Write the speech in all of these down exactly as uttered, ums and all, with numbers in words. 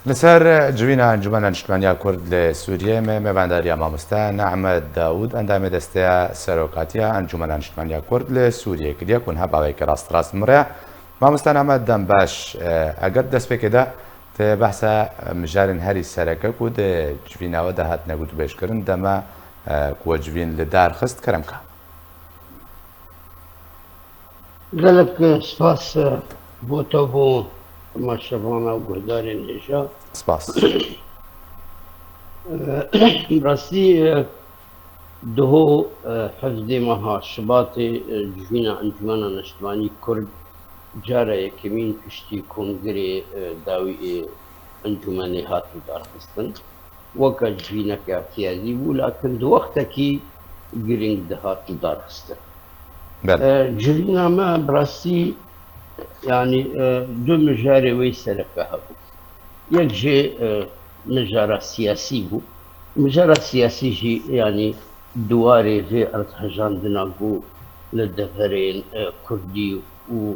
Li ser civîna Encûmena Niştimaniya Kurd li Sûriyê me mêvandariya mamoste Nehmed Dawûd, endamê Desteya Serokatiya Encûmena Niştimaniya Kurd li Sûriyê kiriye ku niha baweyeke rast rast mire. Mamoste Nehmed, dem baş. E, eger destpêkê de te behsa, e, mijarên herî sereke ku di civîna we de hatine gotûbêjkirin, dema, e, ku we civîn li dar xist, kerem ka. Gelek spas bo te, bo temaşevana û guhdarên hêja. Spas. Bi rastî, duho, hevdê meha Şibatê, civîna Encûmena Neştimanî Kurd cara yekemîn piştî kongirê dawî ê encûmenê hat lidarxistin. Weke civîneke îhtiyacî bû, lakin di wextekî girîng dihat lidarxistin. Belê. E, civîna me bi rastî, yanî, e, du mijarê wê sereke hebû. Yek jê, e, mijara siyasî bû. Mijara siyasî jî, yanî, di warê vê erdhejandina ku li deverên, e, Kurdî û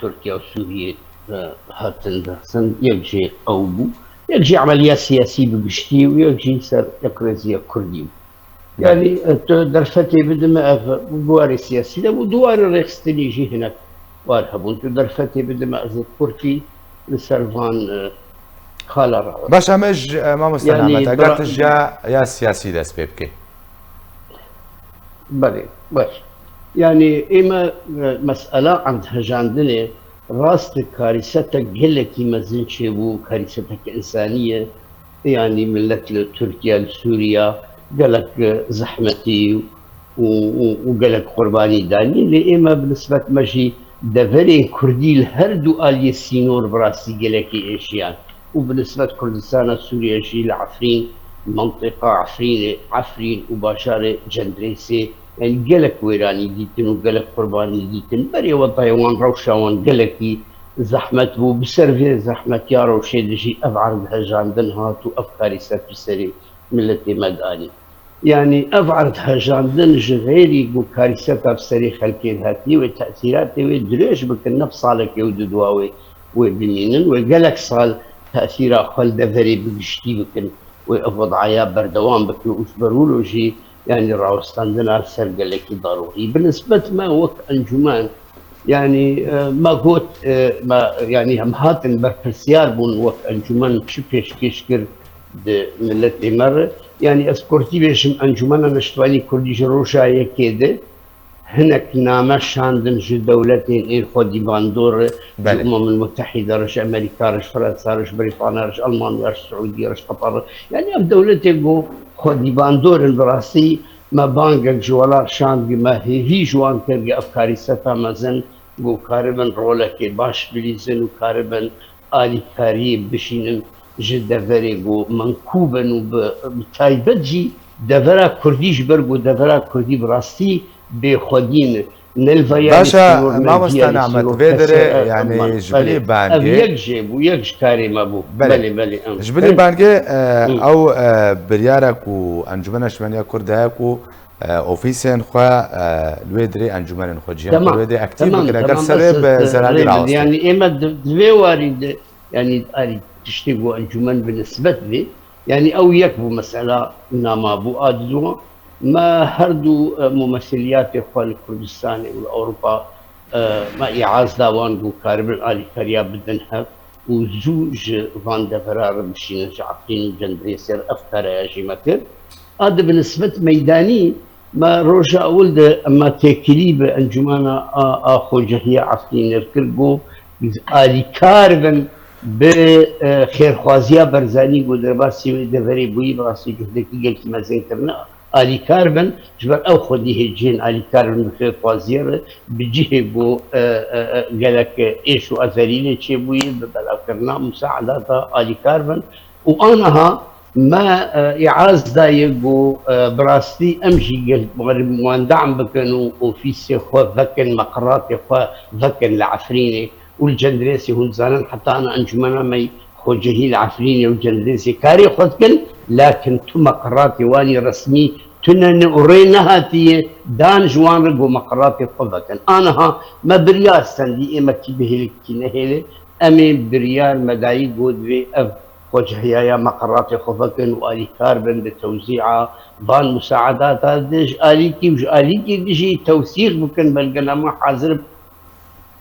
Tirkiye û Sûriyê, e, hatin dixistin, yek jê ew bû. Yek jî emeliya siyasî bi giştî û yek jî ser yekrêziya Kurdî bû. Belê. Yanî, e, tu derfetê bidime ev bi warê siyasî de bû, di warê rêxistinî jî hinek war hebûn. Tu derfetê bidime ez ê kurtî li ser van, e, xala re. Baş, em ji, e, mamoste Yanî, Nehmet, eger bira- tu ji ya, ya siyasî dest pê bikê. Belê, baş. Yanî ême, e, mesela erdhejandinê rast karîsetek gelekî mezin çêbû, karîsetek însanî ye. Yanî millet li Tirkiye, li Sûriye gelek, e, zehmetî û, û, û gelek qurbanî danî. Lê ême bi nisbet me jî deverên Kurdî li her du aliyê sînor bi rastî gelekî êşiyan. Û bi nisbet Kurdistana Sûriye jî li Efrîn, mentiqa Efrînê, Efrîn û bajarê Cendrêsê, yanî gelek wêranî dîtin û gelek qurbanî dîtin. Berê wetayê wan, rewşa wan gelekî zehmet bû. Bi ser vê zehmetiya rewşê de jî ev erdhejandin hat û ev karîset bi serê miletê me danî. Yanî ev erdhejandin ji xêrî ku karîseta bi serê xelkê de hatiye, wê tesîratê wê dirêj bikin, ne bi salekê û du dua wê, wê bimînin, wê gelek sal tesîra xwe li deverê bi giştî bikin, wê ev wedaya berdewam bikin û ji ber wilo jî, yanî rawestandina li ser gelekî darûrî. Bi nisbet me wek encûmen, yanî, e, me got, e, me, yanî em hatin berpirsiyar bûn wek encûmen çi pêşkêş kir di miletê me re. Yanî ez kurtî bêjim, Encûmena Neştimanî Kurdî ji roja yekê de hinek name şandin ji dewletên ên xwedîbandor re, ji Belê. Umemên Mutehîde re, ji Amerîka re, ji Fransa re, ji Brîtanya re, ji Elmanya re, ji Siûdiye re, ji Qetar re. Yanî ev dewletê ku xwedîbandor in bi rastî me bangek ji welat şand, me hêvî ji wan kir, ev karîseta mezin ku karibin rolekê baş bilîzin û karibin alîkariyê bişînin ji deverê ku menkûb in û bi, bi taybet jî devera Kurdî, ji ber ku devera Kurdî bi rastî bêxwedî ne. Ne li veyarê Baş e, sînor, ne li mamoste veyarê Nehmet, sînor, vê kesê, derê, e, yanî, eman. Ji Belê. bilî Ev bangê yek jê bû, yek ji karê me bû. Belê. Belê, belê, em. Ji bilî Em. bangê, e, Hı. ew, e, biryara ku Encûmena Neştimaniya Kurd daye ku, e, ofîsên xwe, e, li wê dirê encûmenên xwe cihê Tamam. xwe wê dê aktîf Tamam, bikin, eger tamam, serê bes bi ez, e, zerarî rê rawestin. Yanî ême di, di vê warî de, yanî arî tiştê ku encûmen bi nisbet vê, yanî ew yek bû mesela nama bû a diduwa. Me her du, e, mumesiliyatê xwe li Kurdistanê û li Ewropa, e, me îaz da wan ku karibin alîkariya bidin hev û zû ji van devera re bişînin, ji Efrîn û Cendrêsê re ev kareya jî me kir. A di bi nisbet meydanî me roja ewil de me têkilî bi Encûmena a, a Xocehiya Efrînê kir ku alîkar bin bi, e, xêrxwaziya Barzanî ku derbasî wê deverê bûyî, bi rastî cuhdekî gelkî mezin kirine. Alîkar bin, ji ber ew xwedî hê cihên alîkar bin bi xêrxwaziyê re, bi cihê ku, e, e, e, gelek êş û ezerî lê çêbûyî, bi belavkirina musaedata alîkar bin. Û aniha me, e, îaz daye ku, e, bi rastî em jî gel-, wan dam bikin û ofîsê xwe vekin, meqeratê xwe vekin li Efrînê û li Cendrêsê. Hûn dizanin heta ana encûmena me Xocehî li Efrînê û Cendrêsê karê xwe dikin, lakin tu meqeratê wan ê resmî tune ne û rê nehatiye dan ji wan re ku meqeratê xwe vekin. Aniha me biryar stendî, ê me kî bihêle kî nehêle, em ê biryar me dayî ku divê ev xwecihiyaya meqeratê xwe vekin û alîkar bin bi tewzî'a van musaedata di ji alîkî û ji alîkî di jî tewsîq bikin belgenama hazir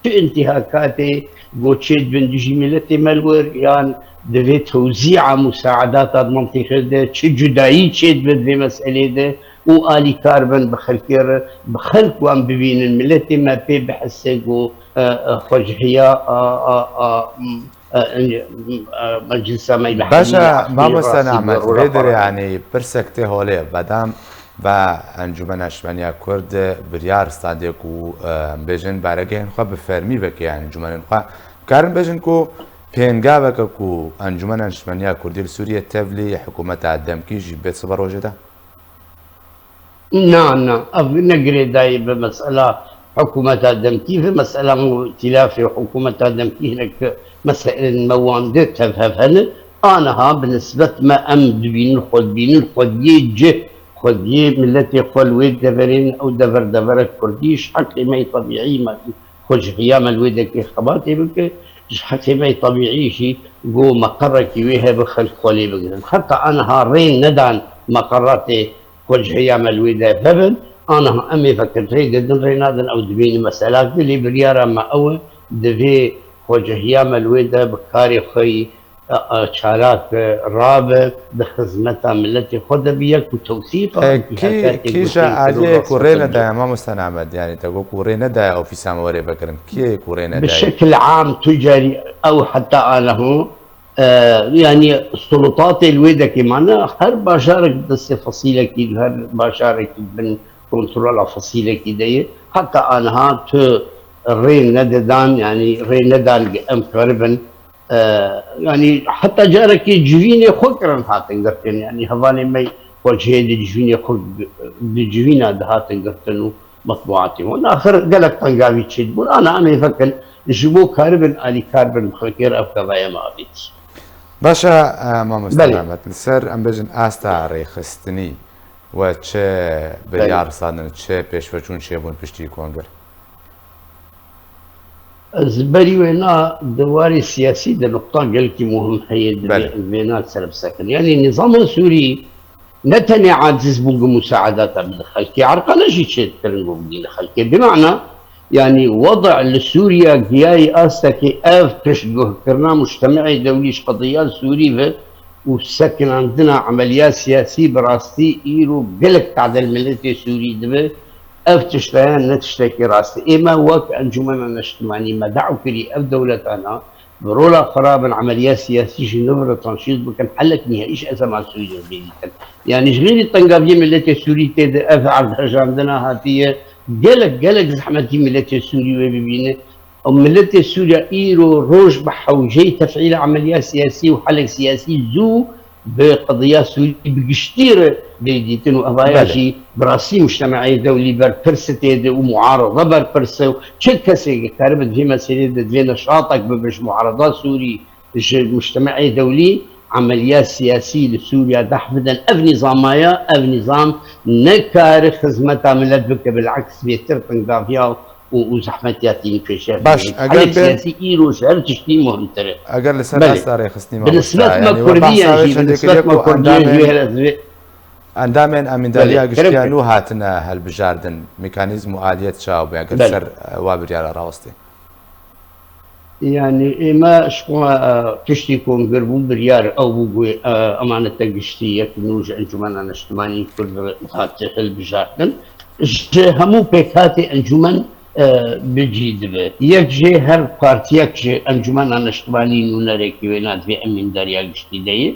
çi intîhakatê go çêdibin dijî miletê me li wir, yan divê tewzî'a musaedata di mintîqê de çi cudayî çêdibe di vê meselê de û alîkar bin bi xelkê re, bi xelk wan bibînin, miletê me pê bihise ku, e, e, xwecihiya, a, a, a, m, e, e, meclisa me li Baş e, hemî Mamoste Nehmet, vê derê, yanî pirsek tê holê, bedam ve Encûmena Niştimaniya Kurd biryar standê ku, e, em bêjin baregehên xwe bi fermî veke, yanî encûmenên xwe. Karin bêjin ku pêngaveke ku Encûmena Niştimaniya Kurdî li Sûriyê tevlî hikûmeta demkî jî bê sibe rojê de? Na, na, ev ne girêdayî bi mesela hikûmeta demkî ve mesela îtîlafê hikûmeta demkî hinek meselên me wan de tevhev hene. Aniha bi nisbet me em dibînin xwe dibînin xwediyê cih, xwediyê miletê xwe li wê deverên ew dever devera Kurdî ji heqê me yê tebîî me xwecihiya me li wê dekê xebatê bike, ji heqê me yê tebîî jî go meqerekî wê hebe xelk xwe lê bigirin. Heta aniha rê nedan meqeratê xwecihiya me li wê de vebin. Aniha em ê vekin rê didin, rê nadin, ew dibînin mesela. Lê biryara me ew e, divê xwecihiya me li wê de bi karê xwe yî, e, e, çalak, e, rabe, di xizmeta miletê xwe de bi yek û tewsîqa E, kî, kî ji aliyê ku rê nedaye, mamoste Nehmet, yanî te got ku rê nedaye ofîsa me were vekirin. Kî ye ku rê Bi nedaye? Şekil am tu carî ew heta aniha, e, yanî sulûtatê li wê dekê mane, her bajarek destê fesîlekî, her bajarekî bin kontrola fesîlekî de ye. Heta aniha tu rê nedidan, yanî rê nedan em karibin, e, yanî heta carekê civînê xwe kirin hatin girtin, yanî hevalê me xwe cihê di civînê xwe, di civîna dihatin girtin û metbuatê wan. Axir gelek tengavî çêdibûn. Ana em ê vekin ji bo karibin alîkar bin bi xelkê re ev gavaya me avêtî. Baş e, e, mamoste Belê. Mehmet, li ser em bêjin asta rêxistinî we çi Belê. biryar standin, çi pêşveçûn çêbûn piştî kongre? Ez berî wê na di warê siyasî de nuqta gelkî muhim heye, divê Belê. em vê na ser bisekin. Yanî nîzama Sûrî ne tenê aciz bû ku musaedata bide xelkê, erqana jî çêdikirin ku bigihîne xelkê. Bi mana, yanî wede' li Sûriya giyayî astekê ev piştguhkirina mujteme'ê dewlî ji qediya Sûrî ve û sekinandina emeliya siyasî bi rastî îro gelek tadel miletê Sûrî dibe. Ev tişteyan ne tiştekî rast e. Ê me wek Encûmena Neştimanî me daw kirî ev dewletana bi rola xwe rabin, emeliya siyasî ji nû re tanşîz bikin, helek nihayî ji ezema Sûrî re bê dîtin. Yanî ji xêrî tengaviyê miletê Sûrî tê de ev erdhejandina hatiye gelek, gelek zehmetî miletê Sûrî wê bibîne. Û miletê Sûriya îro roj bi hewceyî tefîla emeliya siyasî û helek siyasî zû bi qediya Sûrî bi giştî re bê dîtin û evaya Belê. jî bi rastî mujteme'ê dewlî berpirs e tê de û muarada berpirs e û çi kesê ki karibe di vê meselê de divê neşatek bibe ji muarada Sûrî, ji mujteme'ê dewlî emeliya siyasî li Sûriya deh bidin. Ev nîzamaya, ev nîzam nekare xizmeta milet bike, bil'eks bêtir tengaviya û, û zehmetiya tînin pêşiya Baş, dewlî. eger Helek bê- siyasî îro ji her tiştî muhimtir e. Eger li ser Belê. rasta rêxistinî Bi mamoste, nisbet me yanî we Kurdiya behsa jî, bi wê çendê nisbet kiriye me ku Kurdiya jî endamên, wê ez vê endamên Emîndariya Belê, Giştiya kerem. nû hatine hilbijardin, mekanîzm û aliyet çawa bû, eger Belê. ser, e, wa biryara rawestê? Yanî ê me ji xwe, e, piştî kongir bû, biryar ew bû ku, e, emanete giştî yek nû ji Encûmena Neştimanî Kurd re hate hilbijartin. Ji hemû pêkhatê encûmen, e, bi cî dibe. Yek jê her partiyek ji Encûmena Neştimanî nûnerekî wê na divê emîndariya giştî de ye.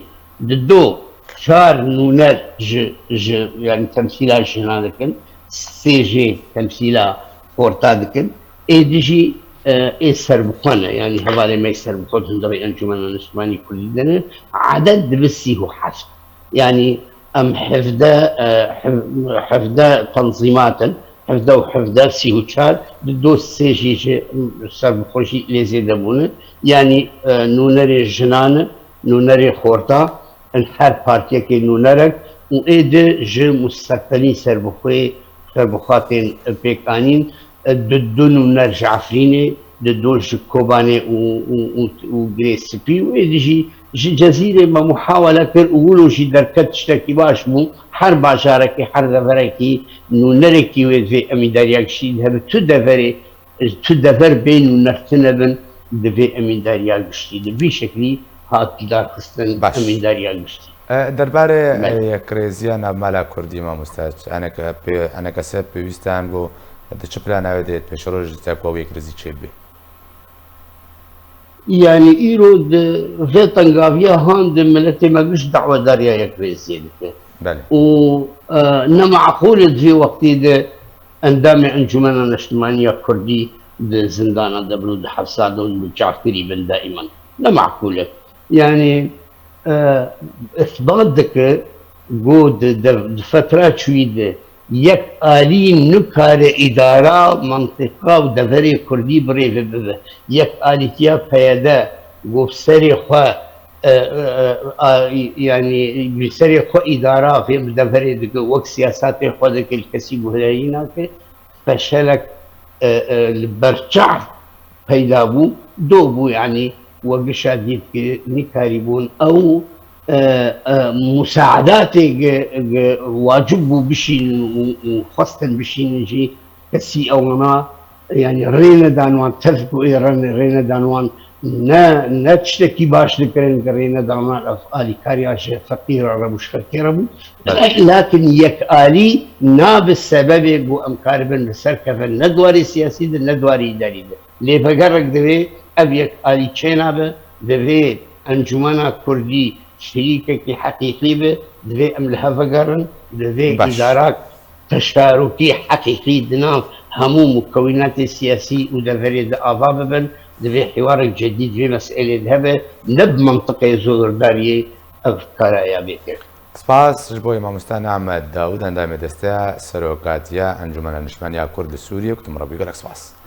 Di do çar nûner ji, ji, yanî temsîla jinan dikin, sê jê temsîla xorta dikin, ê di jî, e, ê serbixwe ne, yanî hevalê me yê serbixwe di hundirê Encûmena Niştimanî Kurdî de ne. Edet dibe sî û heft. Yanî em hevdeh, e, hev-, hevdeh tenzîmat in, hevdeh û hevdeh, sî û çar, di do sê jî ji serbixwe jî lê zêde bûne. Yanî, e, nûnerê jinan e, nûnerê xorta, in her partiyekê nûnerek û ê di ji musteqilî serbixwê, serbixwe tên pêk anîn, di du nûner ji Efrînê, di du ji Kobanê û, û, û, û Girê Spî û ê di jî Ji Cezîrê me muhawele kir û wilo jî derket tiştekî baş bû. Her bajarekî, her deverekî nûnerekî wê divê emîndariya giştî hebe. Tu deverê, tu dever bê nûnertine bin, divê emîndariya giştî. Di vî şeklî hat lidarxistin Baş. emîndariya giştî. E, derbarê, Belê. e, yekrêziya navmala Kurdî, mamoste, eneke pê-, enekese pêwîstan bû, di çi plana wê de pêşeroj te ku ew yekrêzî çêbibe? Yani îro di vê tengaviya han de miletê me giş dawedariya yekrêziyê dike. Belê. Û, e, ne meqûl e di vê wextî de endamê Encûmena Neştimanî ya Kurdî di zindana de bin û di hepsa de û bi çavkirî bin daiman. Ne meqûl e. Yani, e, îsbat dike ku di, di, di fetra çûyî de yek alî nikare îdara, mentiqa û deverê Kurdî birêve bibe. Yek alîtiya P Y D ku bi serê xwe, e, e, e, a, yani bi serê xwe îdara vê bi deverê dike, wek siyasatê xwe dike, li kesî guhdarî nake, feşelek, e, e, li berçav peyda bû, do bû, yani we gişa dît ku nikarîbûn ew, e, e, musaedatê ge, ge wacib bû bişînin û, û xwestin bişînin jî kesî ewana, yani rê nedan wan, tev ku ê rê, rê nedan wan, ne, ne tiştekî baş dikirin ku rê nedan wan, ev alîkariya ji feqîra re bû, ji xelkê re bû. Belê. Lakin yekalî nabe sebebê ku em karibin li ser kevin, ne di warê siyasî de, ne di warê îdarî de. Lêvegerek divê ev yekalî çênabe, divê Encûmena Kurdî şirîkekî heqîqî be, divê em li hev vegerin, divê Baş. îdarak teşarokî heqîqî di nav hemû mukewînatê siyasî û deverê de ava bibin, divê hiwarek cedîd vê meselê de hebe, ne bi mentiqê zordariyê ev kara ya bê kirin. Spas ji bo mamoste Nehmed Dawûd, endamê Desteya Serokatiya Encûmena Niştimanî ya Kurd li Sûriyê, ku tu min re bûyî. Gelek spas.